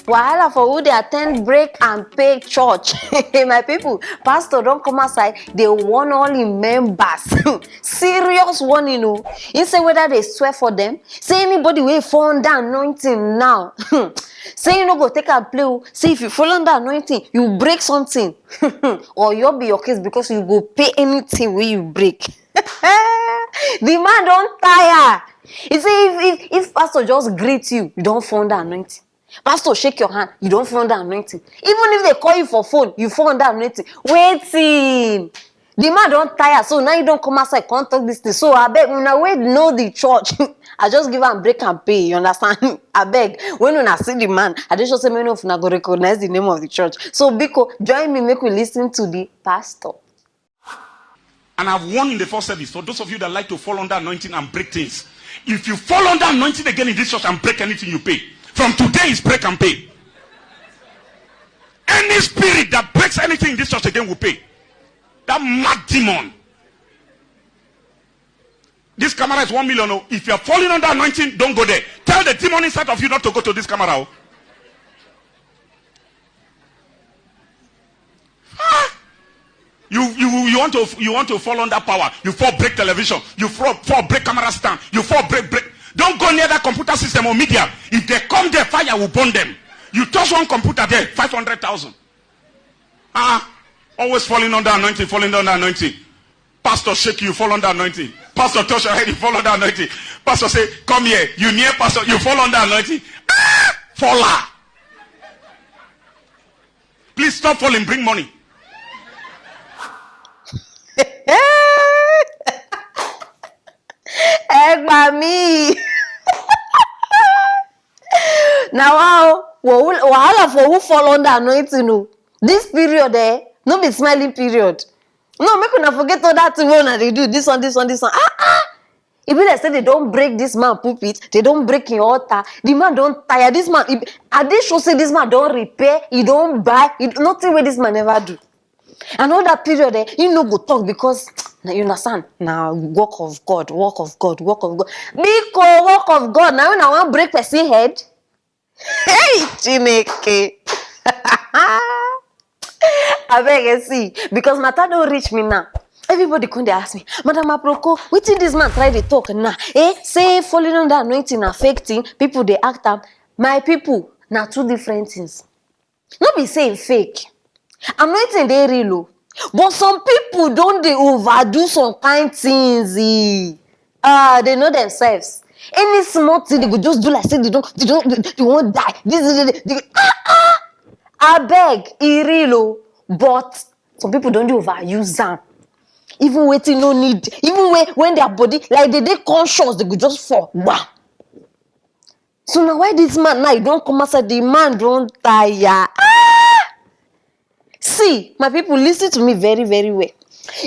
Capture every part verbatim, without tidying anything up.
Wahala for who dey attend break and pay church. My people, pastor don come outside, dey warn all im members. Serious warning o. He say whether dey swear for them, say anybody wey fall under anointing now, say you no go take am play o. Say if you fall under anointing, you break something. Or you be your case because you go pay anything wey you break. The man don tire. He say if, if, if pastor just greet you, you don fall under anointing. Pastor shake your hand, you don fall under anointing. Even if they call you for phone, you fall under anointing. Wetin? The man don tire, so now you don come outside, come talk this thing. So abeg, una wey know the church, I just give am break and pay, you understand? Abeg, when una see the man, I dey sure say many of una go recognize the name of the church. So biko, join me, make we listen to the pastor. And I've warned in the first service, for those of you that like to fall under anointing and break things, if you fall under anointing again in this church and break anything, you pay. From today is break and pay. Any spirit that breaks anything in this church again will pay. That mad demon. This camera is one million. Oh. If you are falling under anointing, don't go there. Tell the demon inside of you not to go to this camera. Oh. Ah! You, you, you want to, you want to fall under power. You fall break television. You fall, fall break camera stand. You fall break, break. Don't go near that computer system or media. If they come there, fire will burn them. You touch one computer there, five hundred thousand. Ah, always falling under anointing, falling under anointing. Pastor shake you, fall under anointing. Pastor touch your head, you fall under anointing. Pastor say, come here, you near pastor, you fall under anointing. Ah, faller. Please stop falling, bring money. Ẹ gbà mí. Na wa o, wahala for who fall under anointing o. This period, eh, no be smiling period. No, make una forget all that thing wey una dey do. This one, this one, this one. Ah ah. E be like say they don break this man pulpit, they don break him altar. The man don tire. This man, e, I dey sure say this man don repair, he don buy, he, nothing wey this man never do. And all that period, eh, he no go talk because, na, you understand, na work of God, work of God, work of God. Biko, work of God. Now when I wan break person head, hey, Chineke. Abeg, eh, see, because matter don reach me now. Everybody come dey ask me, Madam Aproko, wetin this man try dey talk now? Eh, say falling under anointing na fake thing, people dey act am. My people, na two different things. No be say e fake. Anointing dey real o. But some people don dey overdo some kind things. Eh. Ah, they know themselves. Any small thing, they go just do like say they don't, they don't, they, they won't die. This, this, this, this, ah, ah. Abeg, e real o. But some people don dey overuse am. Even wetin no need, even when, when their body, like, they dey conscious, they go just fall. Wow. So na why this man now, he don come outside, the man don tire. Ah! See, my people, listen to me very, very well.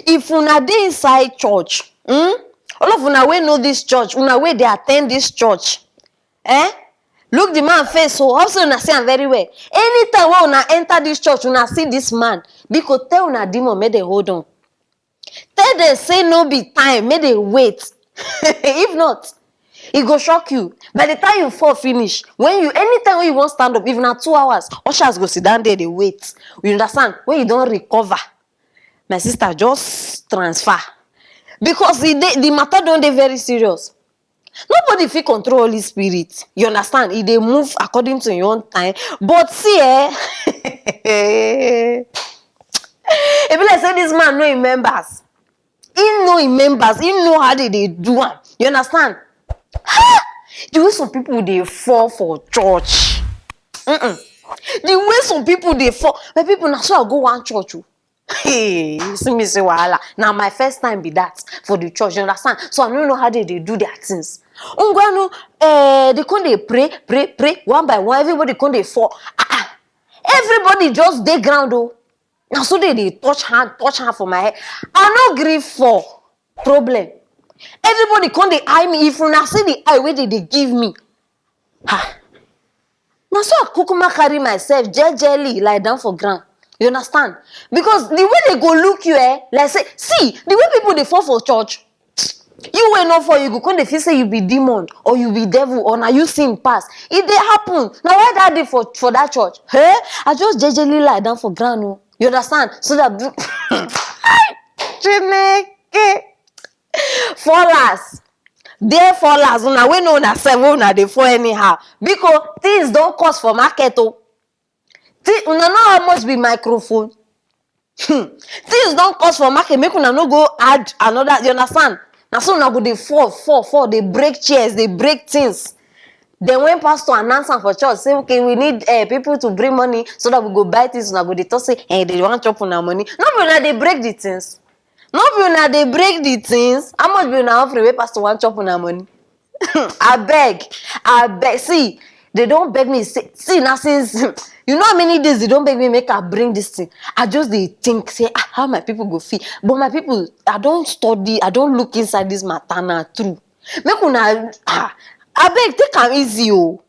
If una dey inside church, hmm? All of una wey know this church, una wey dey attend this church, eh? Look the man face, so hope say una see am very well. Anytime wey una enter this church, una see this man, biko tell una demon make dem hold on. Tell dem say no be time, make dem wait. If not, e go shock you. By the time you fall finish, when you, anytime when you wan stand up, if na two hours, ushers go sit down there dey wait. You understand? When you don recover, my sister, just transfer. Because e dey, the matter don dey very serious. Nobody fit control Holy Spirit. You understand? E dey move according to your own time. But see, eh, e be like say this man know him members. He know him members. He know how they dey do am. You understand? Ha! The way some people dey fall for church. Mm-mm. The way some people dey fall. My people, na so I go one church o. Hey, you see me say wahala. Na my first time be that for the church, you understand? So I no know how they dey do their things. Ngwanu, eh, they come dey pray, pray, pray, one by one. Everybody come dey fall. Ah, ah. Everybody just dey ground o. Na so they dey touch hand, touch hand for my head. I no gree fall. Problem. Everybody come dey eye me. If una see the eye wey they dey give me, ha. Na so I kukuma carry myself jejely lie down for ground. You understand? Because the way they go look you, eh, like say, see, the way people dey fall for church, You wey no fall, you go come dey feel say you be demon or you be devil or na you sin pass. E dey happen. Na why that day for, for that church, hey, I just jejely lie down for ground o. You understand? So that Chineke, fallers, dear fallers, una wey know una sef, wey una dey fall anyhow. Biko, things don cost for market o. Thi-, una know how much be microphone? Hmm. Things don cost for market, make una no go add another, you understand? Na so una go dey fall, fall, fall, dey break chairs, dey break things. Then when pastor announce am for church, say, "Okay, we need, eh, people to bring money so that we go buy things," una go dey talk say, "Eh, they wan chop una money." No be una dey break the things. No be una dey break the things. How much be una offering wey pastor wan chop una money? Abeg, abeg, see, they don beg me, say, see, na since, you know how many days they don beg me make I bring this thing? I just dey think say, "Ah, how my people go feel?" But my people, I don study, I don look inside this matter na true. Make una, ah, abeg, take am easy o.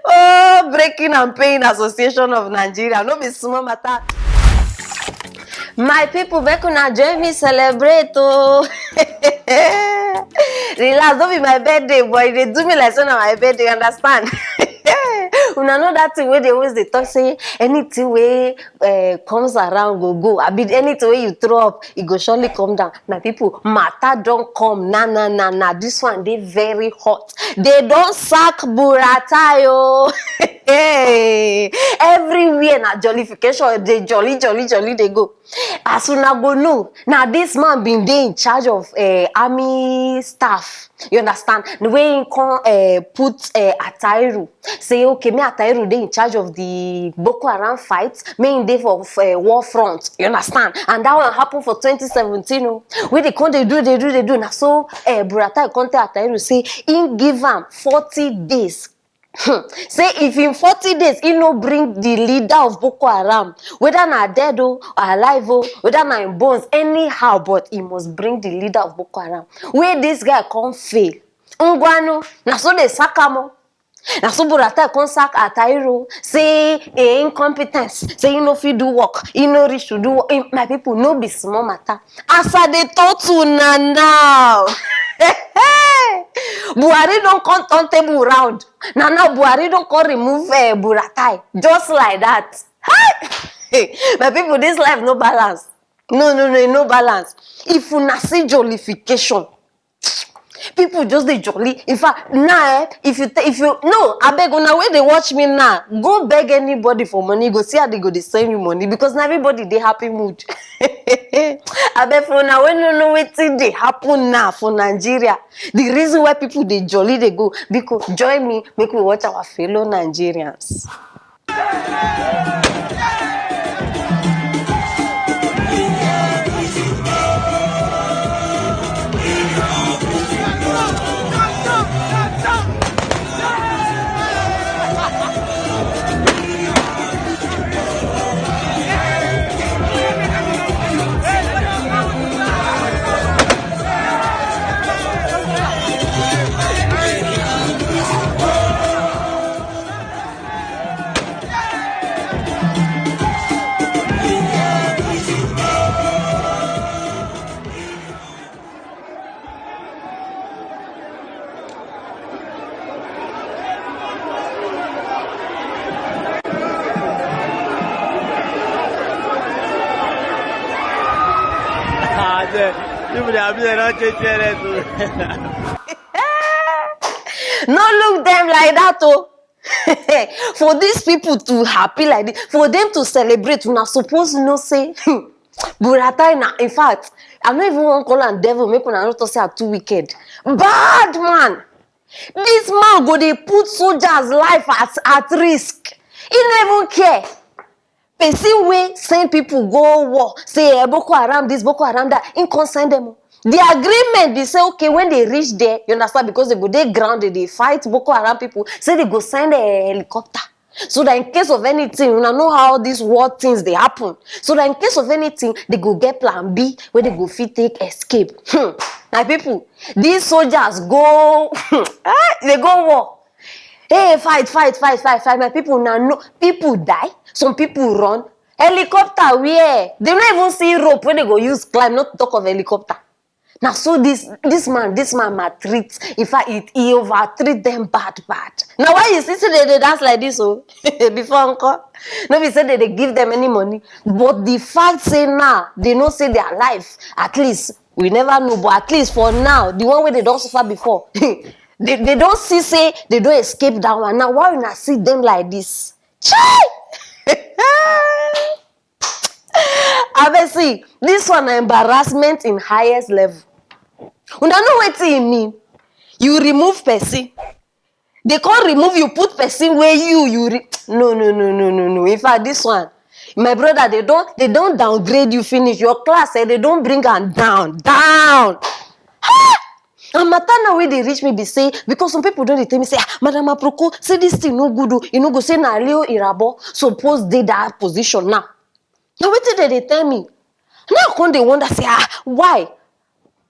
Oh, Breaking and Paying Association of Nigeria, no be small matter. My people, make una join me celebrate o. Relax, no be my birthday, but e dey do me like say na my birthday, you understand? Una know that thing wey dey always dey talk say anything wey, eh, comes around go go. Abi anything wey you throw up, e go surely come down. My people, matter don come. Na, na, na, na. This one dey very hot. They don sack Buratai o. Hey, everywhere na jollification. They jolly, jolly, jolly, they go. As una go know, na this man been dey in charge of, eh, army staff. You understand? The way he come, eh, put, eh, Atairu. Say, "Okay, me Atairu dey in charge of the Boko Haram fight. Me in dey for, for, eh, war front." You understand? And that one happen for twenty seventeen o. Wey they come dey do, dey do, dey do. Na so, eh, Buratai come tell Atairu say he give am forty days. Hmm. Say if in forty days he no bring the leader of Boko Haram, whether na dead o, or alive o, whether na in bones, anyhow, but he must bring the leader of Boko Haram. Wey this guy come fail. Ngwanu, na so they sack am o. Na so Buratai come sack Atairu, say, eh, incompetence, say he no fit do work, he no reach to do work. Eh, my people, no be small matter. As I dey talk to una now, Buhari don come turn table round. Na now Buhari don come remove, eh, Buratai. Just like that. Hey! My people, this life no balance. No, no, no, e no balance. If una see jollification, people just dey jolly. In fact, now, eh, if you, te-, if you, no, abeg, una wey dey watch me now, go beg anybody for money, you go see how they go dey send you money, because na everybody dey happy mood. Abeg, for una wey no know wetin dey happen now for Nigeria, the reason why people dey jolly dey go, biko, join me, make we watch our fellow Nigerians. Ah, the people dey happy, they don change parents o. No look them like that o. For these people to happy like this, for them to celebrate, una suppose know say, Buratai na, in fact, I no even wan call am devil, make una no talk say I too wicked. Bad man. This man go dey put soldiers' life at, at risk. He no even care. Person wey send people go war, say, eh, Boko Haram this, Boko Haram that, he come send them o. The agreement be say, okay, when they reach there, you understand, because they go dey ground, they dey fight Boko Haram people, say they go send a helicopter. So that in case of anything, una know how these war things dey happen. So that in case of anything, they go get plan B where they go fit take escape. Hmm. My people, these soldiers go, eh, they go war. Hey, fight, fight, fight, fight, fight. My people, now no, people die. Some people run. Helicopter where? They no even see rope wey they go use climb, not talk of helicopter. Na so this this man this man maltreat, in fact, he, he over treat them bad bad. Na why you see say they dey dance like this o. Before, uncle, no be say they dey give them any money, but the fact say now they know say their life, at least, we never know, but at least for now, the one wey they don suffer before, they they don see say they don escape that one. Now why una see them like this? Chai! Abeg, see, this one na embarrassment in highest level. Una know wetin e mean? You remove person, they come remove you, put person wey you you re no no no no no no. In fact, this one, my brother, they don they don downgrade you finish. Your class, eh, they don bring am down down. And matter now wey dey reach me be say, because some people don dey tell me say, ah, Madam Aproko, say this thing no good o, e no go, say na Leo Irabo suppose dey that position now. Na wetin dem dey tell me. Now I come dey wonder say, ah, why?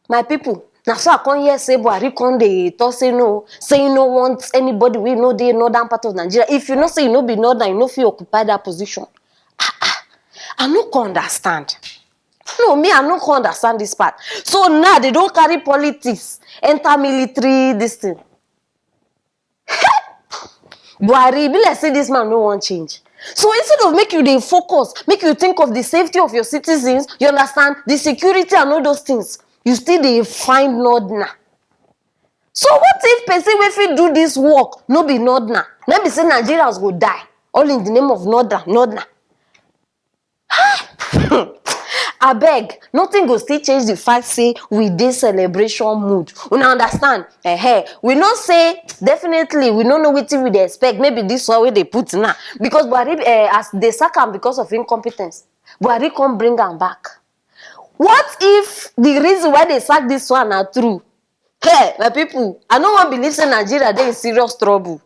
My people, na so I come hear say Buhari come dey talk say no, say he no want anybody wey no dey northern part of Nigeria. If you know say you no be northern, you no fit occupy that position. Ah, ah, I no come understand. No, me, I no come understand this part. So now they don carry politics enter military, this thing. Buhari, e be like say this man no wan change. So instead of make you dey focus, make you think of the safety of your citizens, you understand, the security and all those things, you still dey find northerner. So what if person wey fit do this work no be northerner? Na be say Nigerians go die all in the name of northern, northerner. Abeg, nothing go still change the fact say we dey celebration mood. Una understand? Ehe. We know say, definitely, we no know wetin we dey expect. Maybe this one wey they put now, because Buhari, eh, as they sack am because of incompetence, Buhari come bring am back. What if the reason why they sack this one na true? Hey, my people, I no wan believe say Nigeria dey in serious trouble.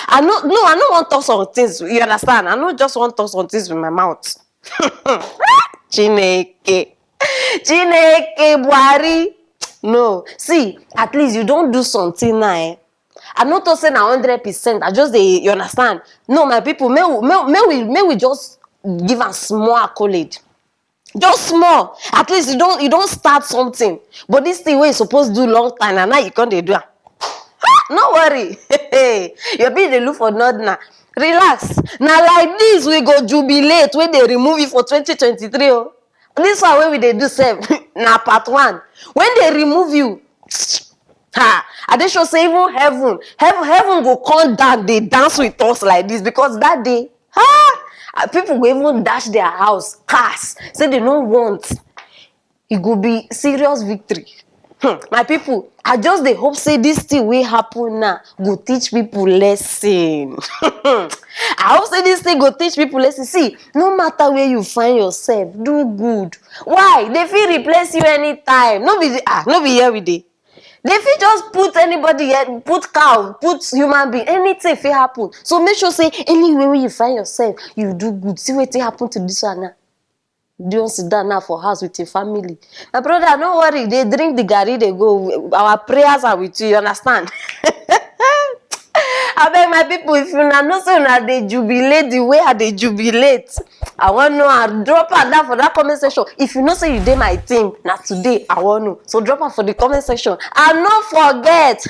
I no, no, I no wan talk some things. You understand? I no just wan talk some things with my mouth. Chineke, Chineke, Buhari. No, see, at least you don do something now. Eh? I no talk say na hundred percent. I just dey, you understand? No, my people, may we, may, may we, may we just give am small accolade. Just small. At least you don, you don start something. But this thing wey you suppose do long time, and now you come dey do am. No worry. Your be dey look for northerner. Relax. Na like this we go jubilate when they remove you for twenty twenty-three. Oh. This one wey we dey do sef, na part one. When they remove you, ha, I dey sure say even heaven, heaven, heaven go come down, dey dance with us like this, because that day, ha, ah, people go even dash their house, cars, say they no want. E go be serious victory. Hmm, my people, I just dey hope say this thing wey happen now go teach people lesson. I hope say this thing go teach people lesson. See, no matter where you find yourself, do good. Why? They fit replace you anytime. No be the, ah, no be here we dey. They fit just put anybody here, put cow, put human being, anything fit happen. So make sure say anywhere where you find yourself, you do good. See wetin happen to this one now. Don sit down now for house with your family. My brother, no worry, they drink the garri, they go. Our prayers are with you, you understand? I beg my people, if you now know say una dey jubilate the way I dey jubilate, I wan know and drop am down for that comment section. If you know say you dey my team, na today I wan know. So drop am for the comment section. And no forget,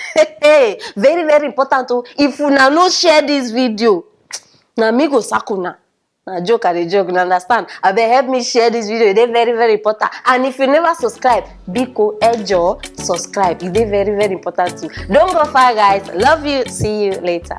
very, very important o, if una no share this video, na me go sack una. Na joke I dey joke, una understand? Abeg help me share this video, e dey very, very important. And if you never subscribe, biko, ẹ jọ̀ọ́, subscribe, e dey very, very important too. Don't go far, guys. Love you. See you later.